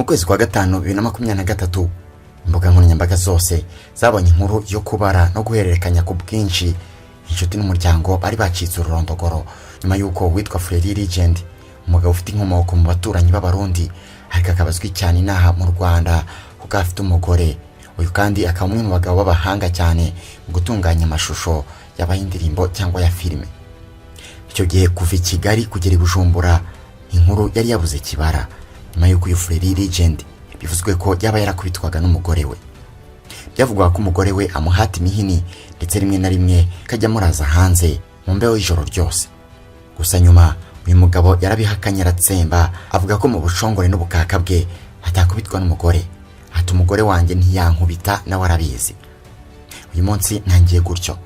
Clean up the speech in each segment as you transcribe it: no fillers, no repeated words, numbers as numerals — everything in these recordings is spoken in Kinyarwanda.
Mu kwezi kwa gatanu 2023, imbuga nkoranyambaga zose zabonye inkuru yo kubara no guhererekanya ku bwinshi. Inshuti n'umuryango bari bacitse ururondogoro nyuma y'uko uwitwa Fleury Legend, umugabo ufite inkomoko mu baturanyi b'Abarundi ariko akaba azwi cyane inaha mu Rwanda kuko afite umugore, uyu kandi akaba umwe mu bagabo b'abahanga cyane mu gutunganya amashusho, yaba y'indirimbo cyangwa ya filime. Icyo gihe kuva i Kigali kugera i Bujumbura, inkuru yari yabuze kibara nyuma y'uko uyu Fleury Legend bivuzwe ko yaba yarakubitwaga n'umugore we. Byavugwaga ko umugore we amuhata imihini, ndetse rimwe na rimwe kajya amuraza hanze mu mbeho y'ijoro ryose. Gusa nyuma uyu mugabo yarabihakanye, aratsemba, avuga ko mu bushongore n'ubukaka bwe atakubitwa n'umugore. Ati: "Umugore wanjye ntiyankubita, nawe arabizi." Uyu munsi ntangiye gutyo.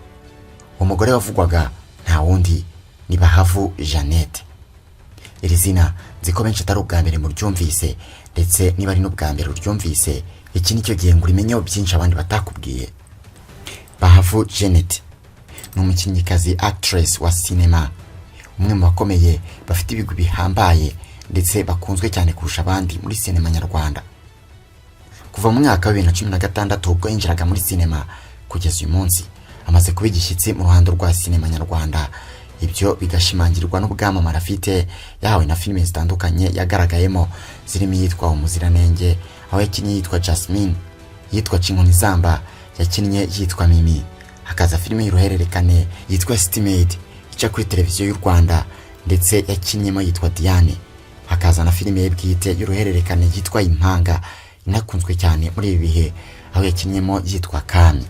Uwo mugore wavugwaga nta wundi, ni Bahavu Jeannette. Iri zina nzi ko benshi atari ubwa mbere muryumvise, ndetse niba ari n'ubwa mbere uryumvise, iki nicyo gihe ngo urimenyeho byinshi abandi batakubwiye. Bahavu Jeannette ni umukinnyikazi, actress wa sinema, umwe mu bakomeye bafite ibigwi bihambaye ndetse bakunzwe cyane kurusha abandi muri sinema nyarwanda. Kuva mu mwaka wa 2016 ubwo yinjiraga muri sinema kugeza uyu munsi, amaze kuba igishyitsi mu ruhando rwa sinema nyarwanda. Ibyo bigashimangirwa n'ubwamamare afite yahawe na filime zitandukanye yagaragayemo, zirimo iyitwa Umuziranenge aho yakinnye yitwa Jasmine, yitwa Cinkoni Zamba yakinnye yitwa Mimi, hakaza filime y'uruhererekane yitwa City Maid ica kuri televiziyo y'u Rwanda, ndetse yakinnyemo yitwa Diane, hakaza na filime ye bwite y'uruhererekane yitwa Impanga inakunzwe cyane muri ibi bihe, aho yakinnyemo yitwa Kami.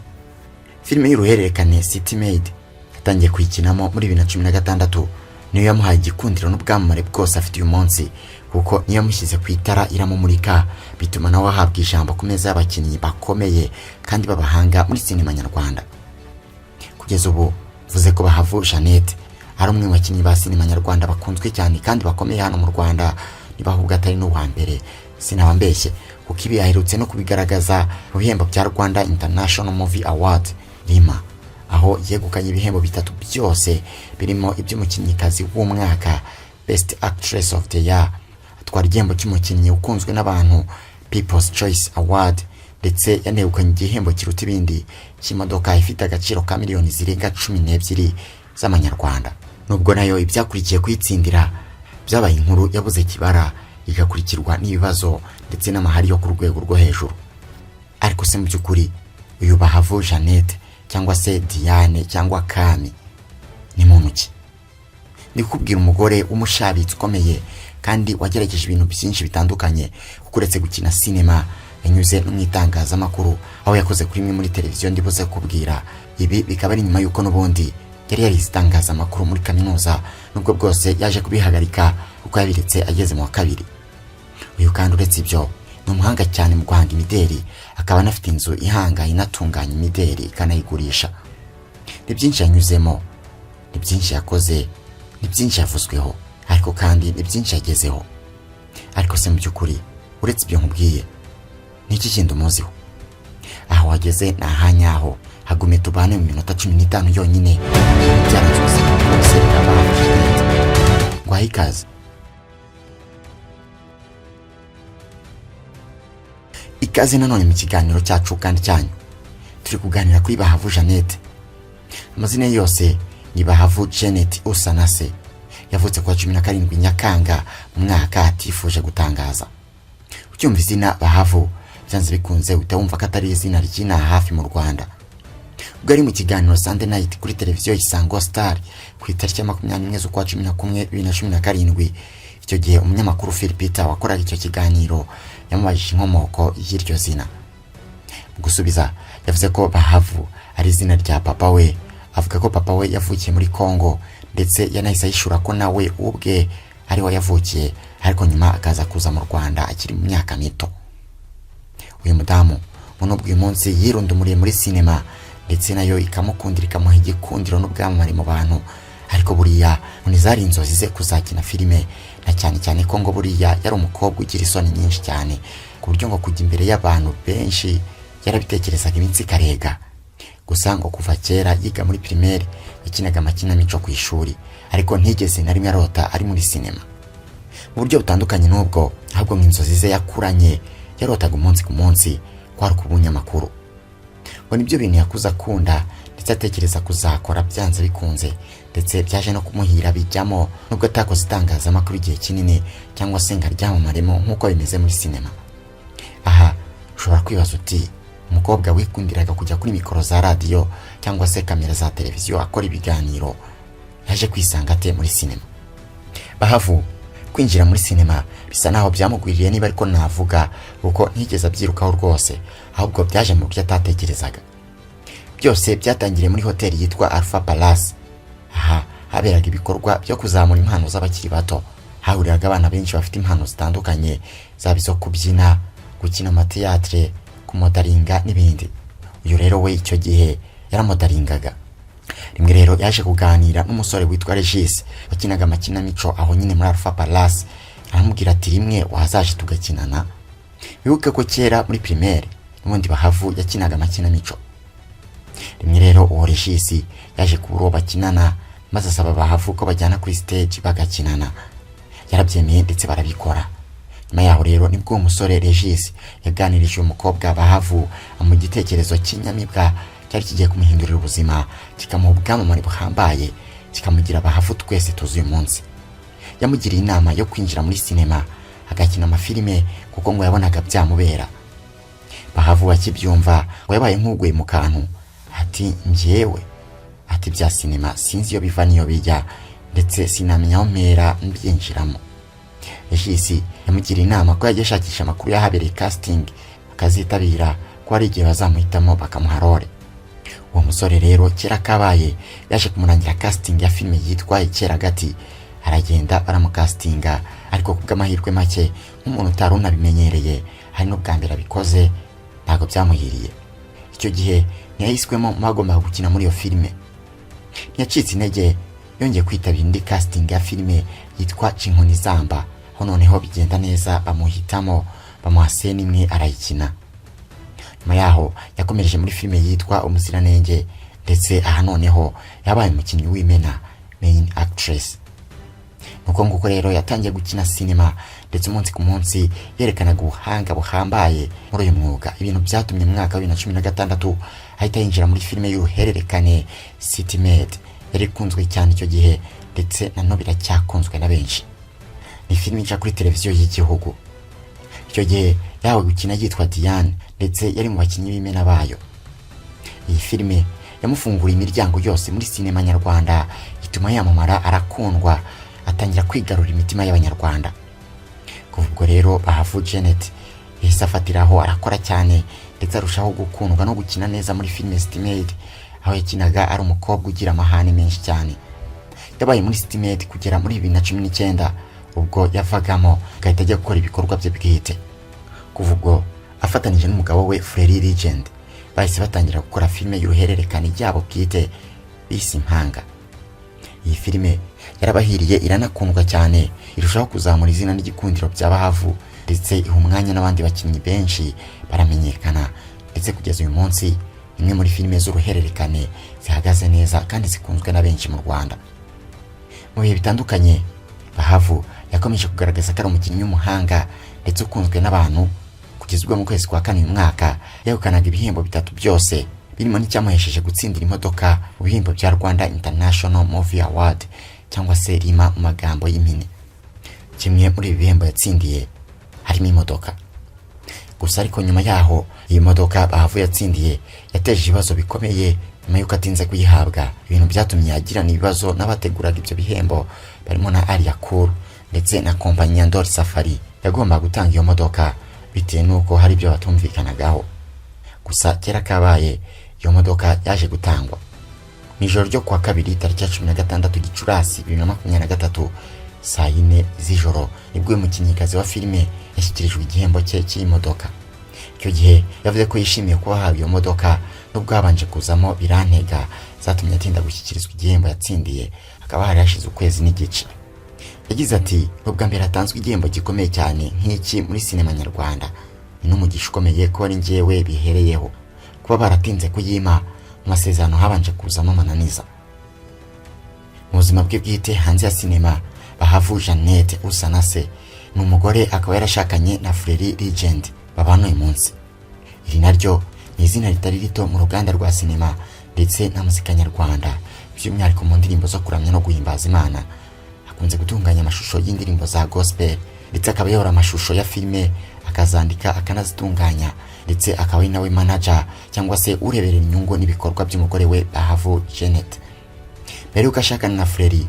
Filime y'uruhererekane City Maid yatangiye kuyikinamo muri 2016, niyo yamuhaye igikundiro n'ubwamamare bwose afite uyu munsi, kuko niyo yamushyize ku itara iramumurika, bituma nawe ahabwa ijambo ku meza y'abakinnyi bakomeye kandi b'abahanga muri sinema nyarwanda. Kugeza ubu mvuze ko Bahavu Jeannette ari umwe mu bakinnyi ba sinema nyarwanda bakunzwe cyane kandi bakomeye hano mu Rwanda, niba ahubwo atari n'uwa mbere sinaba mbeshye, kuko ibi aherutse no kubigaragaza mu bihembo bya Rwanda International Movie Award RIMA, aho yegukanye ibihembo bitatu byose, birimo iby'umukinnyikazi w'umwaka, Best Actress of the Year, atwara igihembo cy'umukinnyi ukunzwe n'abantu, People's Choice Award, ndetse yanegukanye igihembo kiruta ibindi cy'imodoka ifite agaciro ka miliyoni zirenga 12 z'amanyarwanda, nubwo nayo ibyakurikiye kuyitsindira byabaye inkuru yabuze kibara, igakurikirwa n'ibibazo ndetse n'amahari yo ku rwego rwo hejuru. Ariko se mu by'ukuri uyu Bahavu Jeannette cyangwa se Diane cyangwa Kami ni muntu ki? Ni kukubwira umugore w'umushabitsi ukomeye kandi wagerageje ibintu byinshi bitandukanye, kuko uretse gukina sinema yanyuze no mu itangazamakuru, aho yakoze kuri imwe muri televiziyo ndibuze kubwira. Ibi bikaba ari nyuma y'uko n'ubundi yari yarize itangazamakuru muri kaminuza, nubwo bwose yaje kubihagarika kuko yabiretse ageze mu wa kabiri. Uyu kandi uretse ibyo ni umuhanga cyane mu guhanga imideri, akaba anafite inzu ihanga inatunganya imideri ikanayigurisha. Ni byinshi yanyuzemo, ni byinshi yakoze, ni byinshi yavuzweho, ariko kandi ni byinshi yagezeho. Ariko se mu by'ukuri uretse ibyo nkubwiye, ni iki kindi umuziho? Aho wageze ni ahanyaho, hagume tubane mu minota 15 yonyine byaranze ubuzima bwose bwa Bahavu Jeannette. Ngwahe ikaze. Ikaze nanone mu kiganiro cyacu kandi cyanyu. Turi kuganira kuri Bahavu Jeannette. Amazina ye yose ni Bahavu Jeannette Usanase. Yavutse kuwa 17 Nyakanga mu mwaka atifuje gutangaza. Ucyumva izina Bahavu, byanze bikunze uhita wumva ko atari izina ry'inaha hafi mu Rwanda. Ubwo ari mu kiganiro Sunday Night kuri televiziyo Isango Star ku itariki ya 21 z'ukwa 11 2017, icyo gihe umunyamakuru Phil Peter wakoraga icyo kiganiro yamubajije inkomoko y'iryo zina. Mu gusubiza yavuze ko Bahavu ari izina rya papa we, avuga ko papa we yavukiye muri Congo, ndetse yanahise ahishura ko nawe ubwe ariho yavukiye, ariko nyuma akaza kuza mu Rwanda akiri mu myaka mito. Uyu mudamu nubwo uyu munsi yirundumuriye muri sinema, ndetse nayo ikamukundira, ikamuha igikundiro n'ubwamamare mu bantu, ariko buriya ngo ntizari inzozi ze kuzakina filime, na cyane cyane ko ngo buriya yari umukobwa ugira isoni nyinshi cyane, ku buryo ngo kujya imbere y'abantu benshi yarabitekerezaga iminsi ikarega. Gusa ngo kuva kera yiga muri primaire yakinaga amakinamico ku ishuri, ariko ntigeze na rimwe arota ari muri sinema. Mu buryo butandukanye n'ubwo, ahubwo mu inzozi ze yakuranye yarotaga umunsi ku munsi kwari kuba umunyamakuru. Ngo nibyo bintu yakuze akunda ndetse atekereza kuzakora byanze bikunze, ndetse byaje no kumuhira bijyamo, nubwo atakoze itangazamakuru igihe kinini cyangwa se ngo aryamamaremo nk'uko bimeze muri sinema. Aha ushobora kwibaza uti: "Umukobwa wikundiraga kujya kuri mikoro za radiyo cyangwa se kamera za televiziyo akora ibiganiro, yaje kwisanga ate muri sinema?" Bahavu kwinjira muri sinema bisa naho byamugwiriye, niba ariko navuga, kuko ntiyigeze abyirukaho rwose, ahubwo byaje mu buryo atatekerezaga. Byose byatangiriye muri hoteli yitwa Alpha Palace. Aha haberaga ibikorwa byo kuzamura impano z'abakiri bato. Hahuriraga abana benshi bafite impano zitandukanye, zaba izo kubyina, gukina amateatire, kumodelinga n'ibindi. Uyu rero we icyo gihe yaramodelingaga. Rimwe rero yaje kuganira n'umusore witwa Regis wakinaga amakinamico aho nyine muri Alpha Palace, aramubwira ati: "Rimwe wazaje tugakinana." Wibuke ko kera muri primaire n'ubundi Bahavu yakinaga amakinamico. Rimwe rero uwo Regis yaje kubura uwo bakinana, maze asaba Bahavu ko bajyana kuri stage bagakinana. Yarabyemeye ndetse barabikora. Nyuma yaho rero nibwo uwo musore Regis yaganirije uyu mukobwa Bahavu, amuha igitekerezo cy'inyamibwa cyari kigiye kumuhindurira ubuzima, kikamuha ubwamamare buhambaye, kikamugira Bahavu twese tuzi uyu munsi. Yamugiriye inama yo kwinjira muri sinema agakina amafilime, kuko ngo yabonaga byamubera. Bahavu akibyumva ngo yabaye nk'uguye mu kantu, ati: "Njyewe?" Ati: "Bya sinema sinzi iyo biva n'iyo bijya, ndetse sinamenya aho mpera mbyinjiramo." Regis yamugiriye inama ko yajya ashakisha amakuru y'ahabereye casting akazitabira, ko hari igihe bazamuhitamo bakamuha role. Uwo musore rero kera kabaye yaje kumurangira casting ya filime yitwa Icyeragati, aragenda baramukasitinga, ariko kubw'amahirwe make, nk'umuntu utari unabimenyereye, hari n'ubwa mbere abikoze, ntabwo byamuhiriye. Icyo gihe ntiyahiswemo mu bagombaga gukina muri iyo filime. Ntiyacitse intege, yongeye kwitabira indi casting ya filime yitwa Cinkoni Zamba, aho noneho bigenda neza, bamuhitamo, bamuha scene imwe arayikina. Nyuma yaho yakomereje muri filime yitwa Umuziranenge, ndetse aha noneho yabaye umukinnyi w'imena, main actress. Nuko nguko rero yatangiye gukina sinema, ndetse umunsi ku munsi yerekanaga ubuhanga buhambaye muri uyu mwuga, ibintu byatumye mu mwaka wa 2016 ahita yinjira muri filime y'uruhererekane City Maid, yari ikunzwe cyane icyo gihe, ndetse na n'ubu iracyakunzwe na benshi. Ni filime ica kuri televiziyo y'igihugu. Icyo gihe yahawe gukina yitwa Diane, ndetse yari mu bakinnyi b'imena bayo. Iyi filime yamufunguriye imiryango yose muri sinema nyarwanda, ituma yamamara, arakundwa, atangira kwigarurira imitima y'Abanyarwanda. Kuva ubwo rero Bahavu Janet yahise afatiraho, arakora cyane, ndetse arushaho gukundwa no gukina neza muri filime City Maid, aho yakinaga ari umukobwa ugira amahane menshi cyane. Yabaye muri City Maid kugera muri 2019, ubwo yavagamo agahita ajya gukora ibikorwa bye bwite. Kuva ubwo afatanije n'umugabo we Fleury Legend, bahise batangira gukora filime y'uruhererekane ryabo bwite bise Impanga. Iyi filime yarabahiriye, iranakundwa cyane, irushaho kuzamura izina n'igikundiro bya Bahavu, ndetse iha umwanya n'abandi bakinnyi benshi baramenyekana, ndetse kugeza uyu munsi imwe muri filime z'uruhererekane zihagaze neza kandi zikunzwe na benshi mu Rwanda. Mu bihe bitandukanye Bahavu yakomeje kugaragaza ko ari umukinnyi w'umuhanga ndetse ukunzwe n'abantu, kugeza ubwo mu kwezi kwa kane uyu mwaka yegukanaga ibihembo bitatu byose, birimo n'icyamuhesheje gutsindira imodoka mu bihembo bya Rwanda International Movie Award, cyangwa se RIMA mu magambo y'impine. Kimwe muri ibi bihembo yatsindiye harimo imodoka gusa. Ariko nyuma yaho iyi modoka Bahavu yatsindiye yateje ibibazo bikomeye nyuma y'uko atinze kuyihabwa, ibintu byatumye agirana ibibazo n'abateguraga ibyo bihembo, barimo na Alliah Cool ndetse na kompanyi ya Ndoli Safari yagombaga gutanga iyo modoka, bitewe n'uko hari ibyo batumvikanagaho. Gusa kera kabaye iyo modoka yaje gutangwa mu ijoro ryo kuwa kabiri, tariki ya 16 Gicurasi 2023, saa 4 z'ijoro, nibwo uyu mukinnyikazi wa filime yashyikirijwe igihembo cye cy'iyi modoka. Icyo gihe yavuze ko yishimiye kuba ahawe iyo modoka, nubwo habanje kuzamo birantega zatumye atinda gushyikirizwa igihembo yatsindiye, hakaba hari hashize ukwezi n'igice. Yagize ati: "Ni ubwa mbere hatanzwe igihembo gikomeye cyane nk'iki muri sinema nyarwanda. Ni n'umugisha ukomeye ko ari njyewe bihereyeho. Kuba baratinze kuyimpa, mu masezerano habanje kuzamo amananiza." Mu buzima bwe bwite hanze ya sinema, Bahavu Jeannette Usanase Ni umugore, akaba yarashakanye na Fleury Legend babana uyu munsi. Iri naryo ni izina ritari rito mu ruganda rwa sinema ndetse na muzika nyarwanda, by'umwihariko mu ndirimbo zo kuramya no guhimbaza Imana. Akunze gutunganya amashusho y'indirimbo za gospel, ndetse akaba ayobora amashusho ya filime, akazandika, akanazitunganya, ndetse akaba ari nawe manager cyangwa se ureberera inyungu n'ibikorwa by'umugore we Bahavu Jeannette. Mbere y'uko ashakana na Fleury,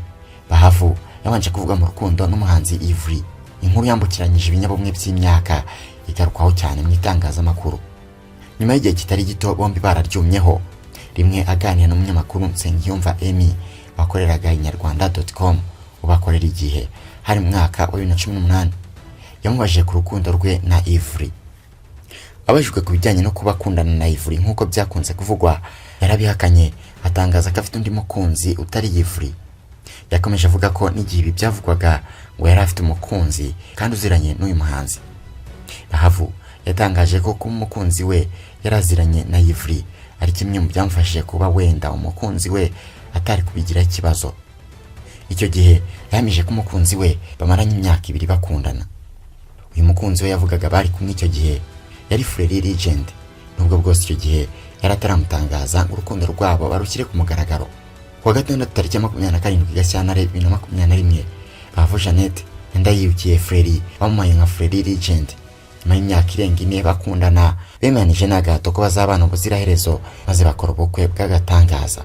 Bahavu yabanje kuvuga mu rukundo n'umuhanzi Yverry, inkuru yambukiranyije ibinyabumwe by'imyaka, igarukwaho cyane mu itangazamakuru. Nyuma y'igihe kitari gito bombi bararyumyeho, rimwe aganira n'umunyamakuru Nsengiyumva Emmy wakoreraga inyarwanda.com, ubakorera Igihe, hari mu mwaka wa 2018, yamubajije ku rukundo rwe na Yverry. Abajijwe ku bijyanye no kuba akundana na Yverry nk'uko byakunze kuvugwa, yarabihakanye, atangaza ko afite undi mukunzi utari Yverry. Yakomeje avuga ko n'igihe ibi byavugwaga ngo yari afite umukunzi kandi uziranye n'uyu muhanzi. Bahavu yatangaje ko kuba umukunzi we yaraziranye na Yverry ari kimwe mu byamufashije kuba wenda umukunzi we atari kubigiraho ikibazo. Icyo gihe yahamije ko umukunzi we bamaranye imyaka 2 bakundana. Uyu mukunzi we yavugaga bari kumwe icyo gihe yari Fleury Legend, nubwo bwose icyo gihe yari ataramutangaza ngo urukundo rwabo barushyire ku mugaragaro. Kuwa gatandatu tariki ya 27 Gashyantare 2021, Bahavu Jeannette na Ndayirukiye Fleury bamuhaye nka Fleury Legend, nyuma y'imyaka irenga 4 bakundana, bemeranije n'agahato ko bazabana ubuziraherezo, maze bakora ubukwe bw'agatangaza.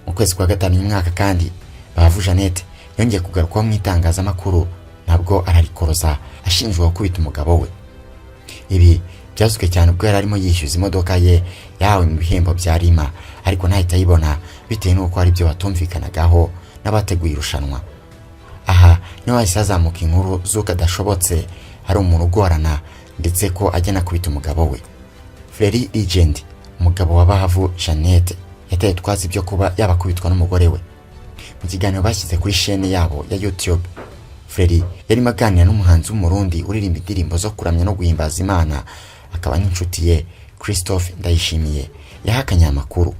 Mu kwezi kwa gatanu uyu mwaka kandi, Bahavu Jeannette yongeye kugarukwaho mu itangazamakuru, nabwo ararikoroza, ashinjwa gukubita umugabo we. Ibi byavuzwe cyane ubwo yari arimo yishyuza imodoka ye yahawe mu bihembo bya Rima, ariko ntahita ayibona bitewe n'uko hari ibyo batumvikanagaho n'abateguye irushanwa. Aha niho hahise hazamuka inkuru z'uko adashobotse, ari umuntu ugorana, ndetse ko ajya anakubita umugabo we. Fleury Legend, umugabo wa Bahavu Jeannette, yateye utwatsi byo kuba yabakubitwa n'umugore we. Mu kiganiro bashyize kuri chaîne yabo ya YouTube, Fleury yarimo aganira n'umuhanzi w'Umurundi uririmba indirimbo zo kuramya no guhimbaza Imana, akaba n'inshuti ye, Christophe Ndayishimiye, yahakanye aya makuru.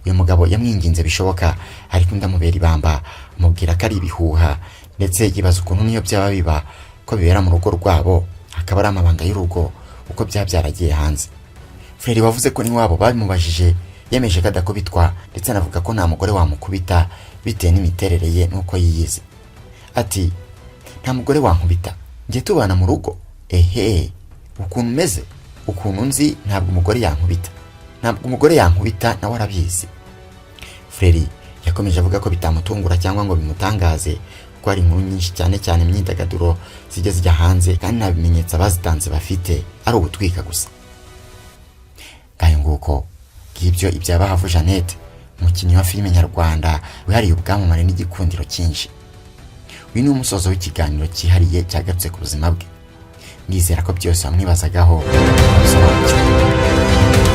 Uyu mugabo yamwinginze bishoboka, ariko undi amubera ibamba, amubwira ko ari ibihuha, ndetse yibaza ukuntu niyo byaba biba ko bibera mu rugo rwabo, akaba ari amabanga y'urugo, uko byaba byaragiye hanze. Fleury wavuze ko n'iwabo babimubajije, yemeje ko adakubitwa, ndetse anavuga ko nta mugore wamukubita bitewe n'imiterere ye n'uko yiyizi. Ati: "Nta mugore wankubita, njye tubana mu rugo, ehe, ukuntu meze, ukuntu nzi, ntabwo umugore yankubita, ntabwo umugore yankubita, nawe arabizi." Fleury yakomeje avuga ko bitamutungura cyangwa ngo bimutangaze, kuko hari inkuru nyinshi, cyane cyane imyidagaduro, zijya zijya hanze kandi nta bimenyetso abazitanze bafite, ari ugutwika gusa. Ngayo nguko, ngibyo ibya Bahavu Jeannette, umukinnyi wa filime nyarwanda wihariye ubwamamare n'igikundiro cyinshi. Uyu ni umusozo w'ikiganiro cyihariye cyagarutse ku buzima bwe. Ndizera ko byose wamwibazagaho bisobanukiwe.